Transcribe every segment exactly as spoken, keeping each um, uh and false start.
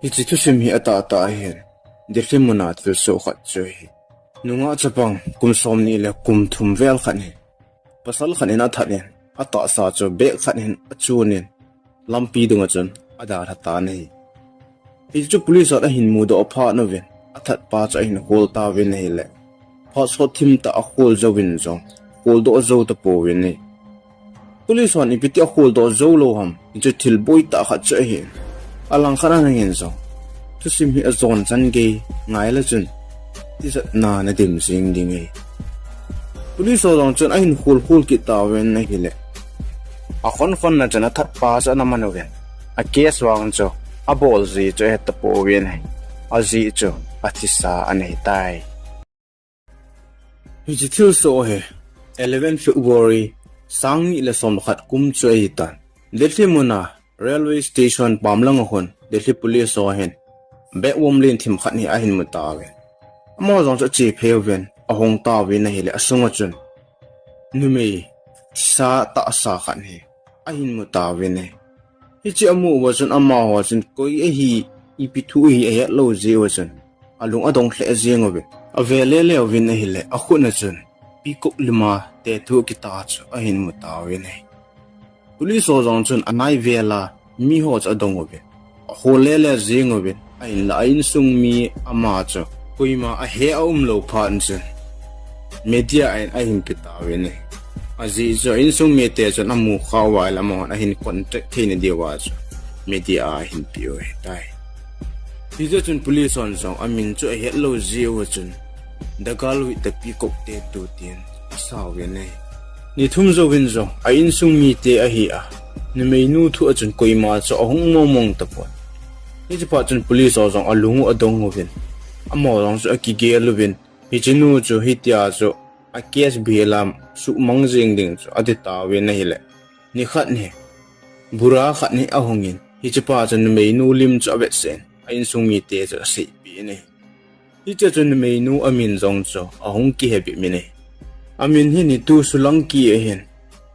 Hiche thusim hi atahtah ahin, Delhi muna thilsoh khat chu ahi. Nungah chapang kum somni le kum thum vel khat hi pasal khat in athat in, atahsa chu bag khat in achunin, lampi dunga chun adalha tan ahi. Hichu police hon ahin mudoh phat uvin, athatpa chu ahin khol tauvin ahile, phat sot thim tah akhol jouvin jong, kholdoh jou tapouvin ahi. Police hon ipi ti akholdoh jou lou ham, hichu thil boitah khat chu ahin, alangkhat a hin jong thusim hi ajon chan gei ngaile chun, tijatna nadim jing ding ahi. Police ho jong chun ahin kholkhol kit tauvin ahile, akhonkhonna chun athatpa chu ana man uvin, a case vang chu abol ji chu ahe tapouvin ahi. Ajeh chu athisa ana hitai. Hiche thilsoh hi eleven February, sangni le somkhat kum chu ahitan, Delhi muna railway station pam langa hin Delhi police ho hin bag vomlen thim khat hi ahin mu tauve. Amaho jong chu ache phei uvin, ahung tauvin ahile, asunga chun numei thisa tahsa khat hi ahin mu tauvin ahi. Hiche amu uva chun amaho chun koi ahi, ipi thu ahi ahet lou jeh uva chun alung adong lheh jeng uvin, ave lele uvin ahile, akhut a chun peacock lima tattoo kitah chu ahin mu tauvin ahi. Police ho jong chun anai vel a miho chu adong uvin, ahol lele jeng uvin, ahinla a insung mi ama chu koima ahe aum lou phat chun media in ahin pe tauvin ahi. Ajeh chu a insung mite chun amu khah uva ahile amahon ahin contact theina diuva chu media a ahin pe u ahitai. Hijeh chun police hon jong amin chu ahet lou jeh uva chun The Girl with the Peacock Tattoo tin asauvin ahi. Ni thum jouvin jong a insung mite ahi a, numeinu thu a chun koima chu ahung mongmong tapon. Hiche phat chun police ho jong alung u adong uvin, amaho jong chu akigel uvin, hiche nu chu hitia chu a case bilam suhmang jeng ding chu ati tauvin ahile, nikhat hi bura khat hi ahungin, hichepa chun numeinu lim chu avetsah in, a insung mite chu aseipeh in ahi. Hiche chun numeinu amin jong chu ahung kihe bep in ahi. Amin hi Nitu Solanki ahin,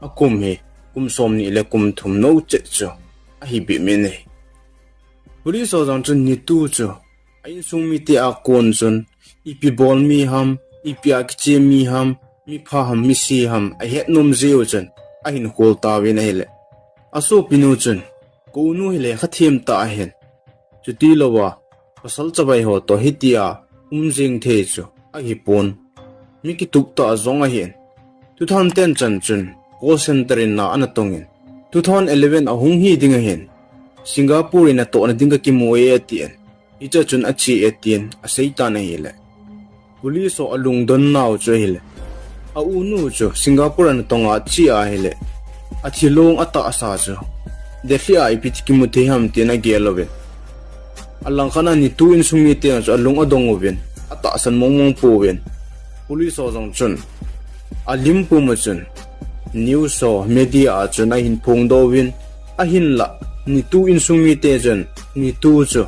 akum hi kum somni le kum thum nou chet chu ahi bep in ahi. Police ho jong chun Nitu chu a insung mite a kon chun ipi bol mi ham, ipi a kiche mi ham, mipha ham, misi ham ahet nom jeh u chun ahin khol tauvin ahile, asopinu chun, kounu hi lekha them tah ahin, chutilouva pasal chavai ho toh hitia um jeng thei chu ahipon, mi kitup tah jong ahin, two thousand ten chan chun call center in na ana tongin, two thousand eleven ahung hi ding ahin, Singapore in natohna ding kakimu e atin, hichea chun ache e tin aseitan ahile, police ho alungdon nau chu ahile, a unu chu Singapore a natong a ache ahile, athilong atahsa chu Delhi a ipi ti kimu thei ham tin agel uvin, alangkhat a Nitu insung mite chu alung adong uvin, atahsan mongmong pouvin, police ho jong chun alim puma chun news ho, media a chun ahin phongdoh uvin, ahinla Nitu insung mite chun Nitu chu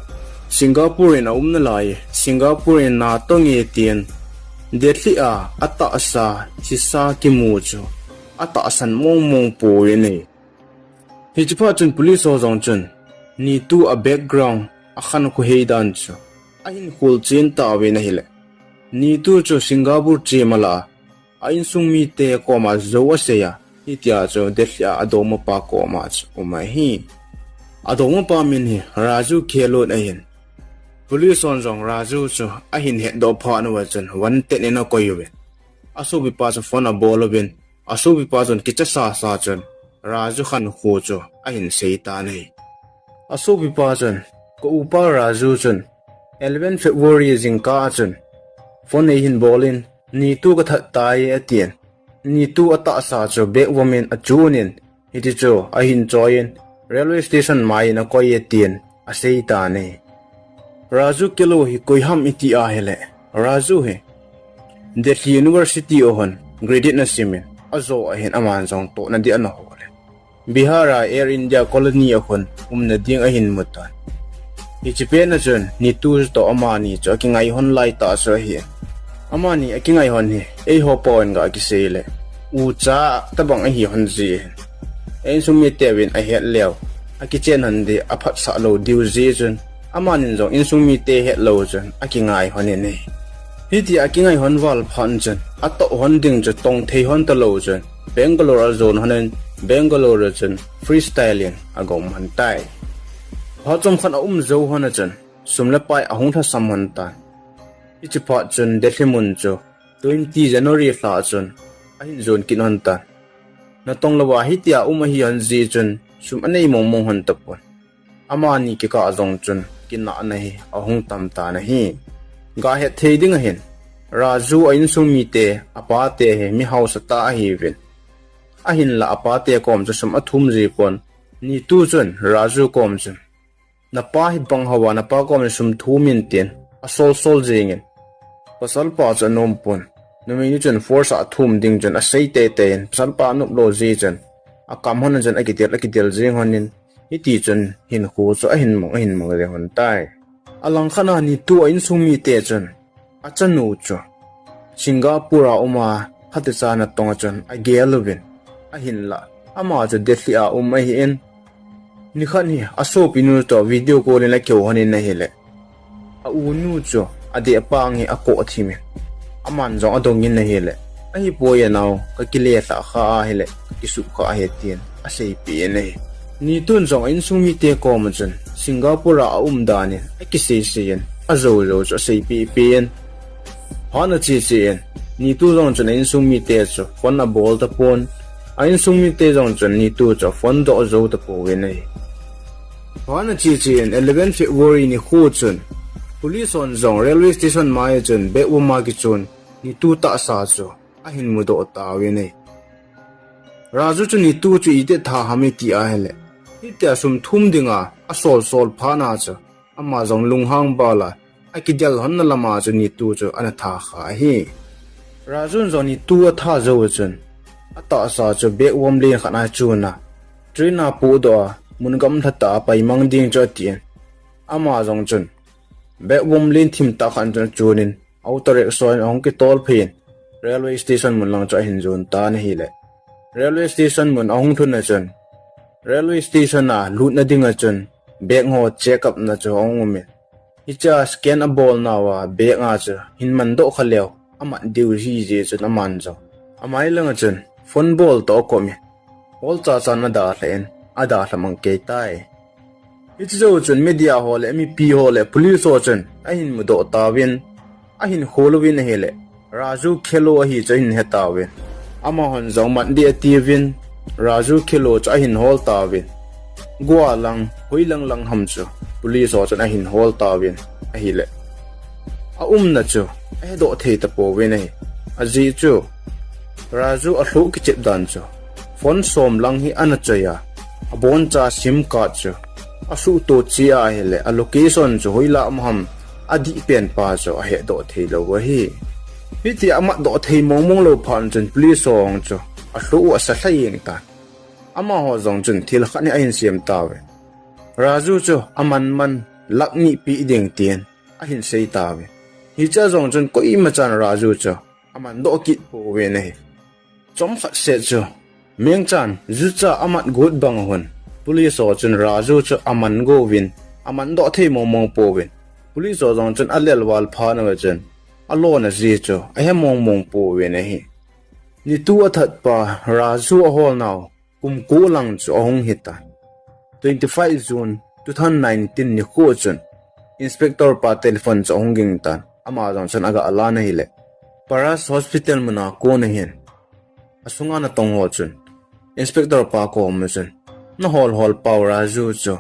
Singapore in aum nalai, Singapore in natong e tin, Delhi a atahsa thisa kimu chu atahsan mongmong pouvin ahi. Hiche phat chun police ho jong chun Nitu a background, akhankho heidan chu ahin kholchen tauvin ahile, Nitu chu Singapore che mala a insung mite koma jou asei a, hitia chu Delhi a adongmapa koma chu um ahi. Adongmapa min hi Raju Gehlote ahin, police hon jong Raju chu ahin hetdoh phat uva chun wanted in akoi uvin, asopipa chu phone abol uvin, asopipa chun kicha sasa chun Raju khankho chu ahin seitan ahi. Asopipa chun, ka upa Raju chun eleven February jingkah a chun phone eihin bol in, Nitu kathat tai atin, Nitu atahsa chu bag vom in achunin, hiti chu ahin choiyin, railway station maiyin akoi e tin aseitan ahi. Raju Gehlote hi koiham iti ahile, Raju hi Delhi University a hin graduate ana simin, ajo ahin aman jong tohna ding ana hol in, Bihar a Air India colony a hin umna ding ahin mutan. Hiche pet a chun Nitu toh amani chu akingai hon laitah chu ahi. Amani akingai hon hi eiho pon ga kisei le, ucha tabang ahi hon jeh hin, a insung miteuvin ahet leu akichen hon ding aphatsah lou diu jeh chun, Amanin jong insung mite hetlou chun akingai lhon in ahi. Hitia akingai lhon val phat chun, atoh lhon ding chu tong thei lhon talou chun, Bangalore ajon lhon in, Bangalore a chun freestyle in agom lhon tai. Phat chomkhat aum jou lhon a chun, sum le pai ahung lhasam lhon tan. Hiche phat chun Delhi mun chu twenty January lha chun ahin jon kit lhon tan. Natong louva hitia um ahi lhon jeh chun sum anei mong mong lhon tapon. Amani kikah jong chun kinahna hi ahung tam tan ahi. Gahet thei ding ahin, Raju a insung mite, apate hi mi hausa tah ahiuvin. Ahinla apate kom chu sum athum ji pon. Nitu chun Raju kom chun, "Napa hi bang hou a, napa kom in sum thum in," tin asol sol jingin. Pasal pa chu anom pon. Numei nu chun force a athum ding chun asei tei tei in, pasal pa anop lou jeh chun, akam lhon a chun akidel, akidel jing lhon in, hiti chun hinkho chu ahin mang, ahin mang jing lhon tai. Alangkhat a Nitu a insung mite chun, achanu chu Singapore a um a, phatecha natong a chun agel uvin, ahinla ama chu Delhi a um ahin, nikhat hi asopinu toh video call in akihou lhon in ahile, a-unu chu adeh pang hi akoh thim in, aman jong adong in ahile, "Ahipoi nao, kakile lhah kha ahile, kakisuh kha ahi," tin aseipeh in ahi. Nitun jong a insung mite kom a chun Singapore a aum dan in akisei sei in, ajou jou chu aseipeh peh in. Phat ache che in, Nitu jong chun a insung mite chu phone abol tapon. A insung mite jong chun Nitu chu phone doh jou tapouvin ahi. Phat ache che in, eleven February nikho chun, police hon jong railway station mai a chun bag um a kichun Nitu tahsa chu ahin mudoh tauvin ahi. Raju chu Nitu chu iti tha ham iti ahile, hitia sum thum dinga asol sol phat a chu, ama jong lunghang bal a, akidel lhon na lam a chu Nitu chu ana tha kha ahi. Raju in jong Nitu atha jou a chun, atahsa chu bag um len khat a chun a, train a podoh a, mun gamla tah a pai mang ding chu atin. Ama jong chun, bag um len thim tah khat chun achun in, auto rickshaw in ahung kitol phei in, railway station mun lang chu ahin jon tan ahile, railway station mun ahung lhun a chun, railway station a lutna ding a chun, bag ho check up na chu ahung um in, hichea scan abol nauva bag a chu hin man doh kha leu, amat diu ahi jeh chun aman jong amai lang a chun phone bol toh akom in, hol cha chan adalha in, adalha mang kei tai. Hiche jou chun media ho le mipi ho le police ho chun ahin mudoh tauvin, ahin khol uvin ahile, Raju Khelo ahi chu ahin he tauvin. Amahon jong mat ding atiuvin, Raju Khelo chu ahin hol tauvin. Goa lang, hoi lang lang ham chu, police ho chun ahin hol tauvin ahile, aumna chu ahedoh thei tapouvin ahi. Ajeh chu, Raju alhoh kichep dan chu, phone som lang hi ana choi a, aboncha sim card chu asuhto cheh ahile, a location chu hoilah um ham, adih pen pa chu ahedoh thei lou ahi. Hitia amat doh thei mong mong lou phat chun police ho chu alhoh u asa lha jeng tan. Amaho jong chun thil khat hi ahin sem tauve. Raju chu aman man lakh ni pe ding tin ahin sei tauve. Hichea jong chun koima chan Raju chu aman doh kit pouvin ahi. Chomkhat seh chu, mengchan jucha amat got bang a hun, police ho chun Raju chu aman go uvin, aman doh thei mong mong pouvin, police ho jong chun alel val phat uva chun, alona jeh chu ahe mong mong pouvin ahi. Nitu athat pa Raju ahol nau kum ko lang chu ahung hitan. Twenty five June two thousand nineteen nikho chun, inspector pa telephone chu ahung ging tan, ama jong chun aga lan ahile, Paras Hospital muna kon ahin, asunga natong ho chun inspector pa kom a chun, "Nahol hol pau Raju chu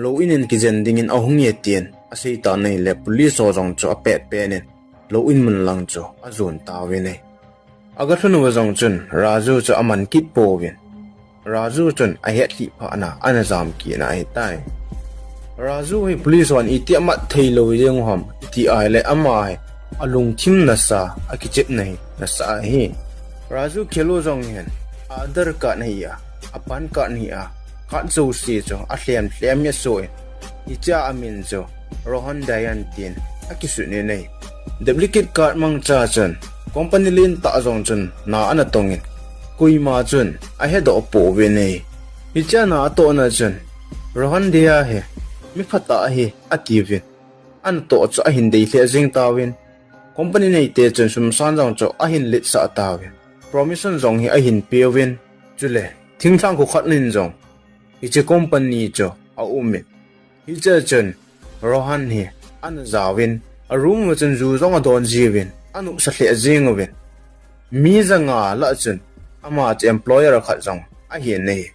lou in in kijen dingin ahung e," tin asei tan ahile, police ho jong chu apet pet in lou in mun lang chu ajon tauvin ahi. Aga lhun uva jong chun Raju chu aman kit pouvin, Raju chun ahet lhih phat na ana jam kit na ahitai. Raju hi police hon iti amat thei lou jeng u ham iti ahile, ama hi alungthim nasa, akichepna hi nasa ahi. Raju Khelo jong hin Aadhaar card ahi a, a PAN card ahi a, card jouse chu alhem lhem hi aso in, hichea amin chu Rohan Dayan tin akisun in ahi. Duplicate card mangcha chun company lentah jong chun na ana tong in, koima chun ahedoh pouvin ahi. Hichea na atohna chun Rohan Dayan hi mi phatah ahi, atiuvin. Anatoh chu ahin dei lheh jeng tauvin. Company neite chun sum san jong chu ahin letsah tauvin. Promotion jong hi ahin peuvin. Chule, thinglhang kho khat nin jong hiche company chu aumin. Hiche chun Rohan hi ana jaovin, a room uva chun ju jong adon jiuvin, anopsa lheh jeng uvin. Mi janga lah chun ama chu employer khat jong ahin ahi.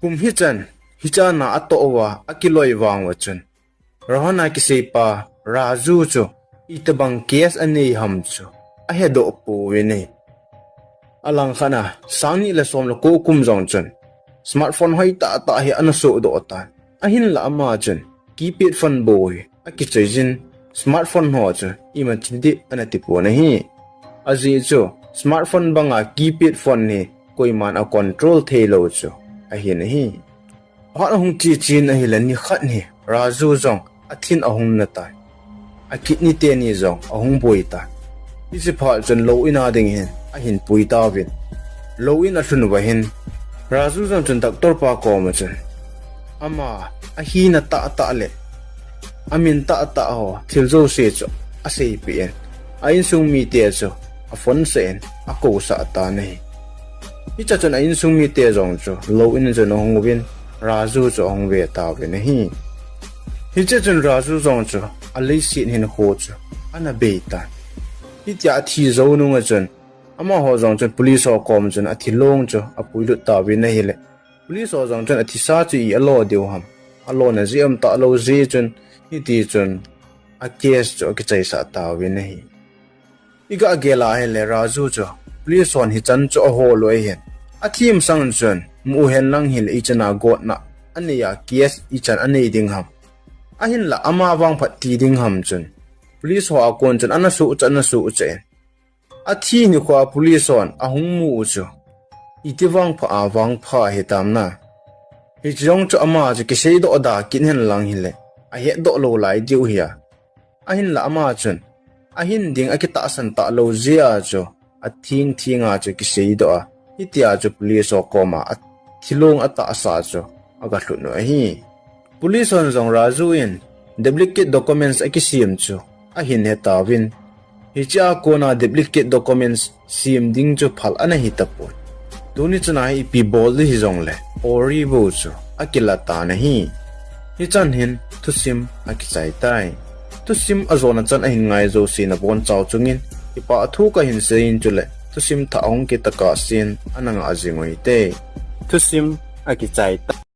Kum hichan, hiche a atoh uva akiloi vang uva chun, Rohan a kiseipa Raju chu itobang case anei ham chu ahedoh pouvin ahi. Alangkhat a, sang ni le som le ko kum jong chun, smartphone hoitah tah hi ana sohdoh tan. Ahinlah ama chun, keypad phone bou hi akichoi jin, smartphone ho chu imacha ding ana tipon ahi. Ajeh chu, smartphone banga keypad phone hi koiman a control theilou chu ahin ahi. Phat ahung che chen ahile nikhat hi Raju jong athin ahung na tai. A kidney teni jong ahung boi tai. Hiche phat chun lou in a ding hin ahin pui tauvin. Lou in alhun uva hin Raju jong chun doctor pa koma chun ama ahina tahtah le amin tahtah ho thil jouse chu aseipeh in, a insung mite chu aphone sah in akousah tan ahi. Hiche chun a insung mite jong chu lou in a chun ahung uvin, Raju chu ahung ve tauvin ahi. Hiche chun Raju jong chu aleiset hinkho chu ana bei tan. Hitia athi jou nunga chun amaho jong chun police ho koma chun athilong chu apuilut tauvin ahile, police ho jong chun athisa chu i alo diu ham, alona jeh umtah lou jeh chun, hiti chun a case chu akichaisah tauvin ahi. Iga gel a ahile Raju chu police hon hichan chu ahol u ahin. Athi masang chun mu hen lang hile ichan a gotna anei a case ichan anei ding ham. Ahinlah ama vangphat ti ding ham chun police ho a kon chun ana suhcha, ana suhcha in. Athi nikho a police hon ahung mu u chu iti vangpha a vangpha hitam na. Hiche jong chu ama chu kiseidoh da kit hen lang hile ahetdoh lou lai diu ahi a. Ahinlah ama chun ahin ding akitahsan talou jeh a chu athing thing a chu kiseidoh a, hitia chu police ho koma athilong atahsa chu aga lhut u ahi. Police hon jong Raju in duplicate documents akisem chu ahin he tauvin. Hiche a kona duplicate documents sem ding chu phal ana hi tapon. Tuni chana hi ipi bol ding hijongle, Ori bou chu akila tan ahi. Hichan hin thusim akichai tai. Thusim ajona chan ahin ngai jouse nabonchauva chungin kipathu kahin seiyin, chule thusim thah hung kit tokah sen ana ngah jing u hite. Thusim akichai tai.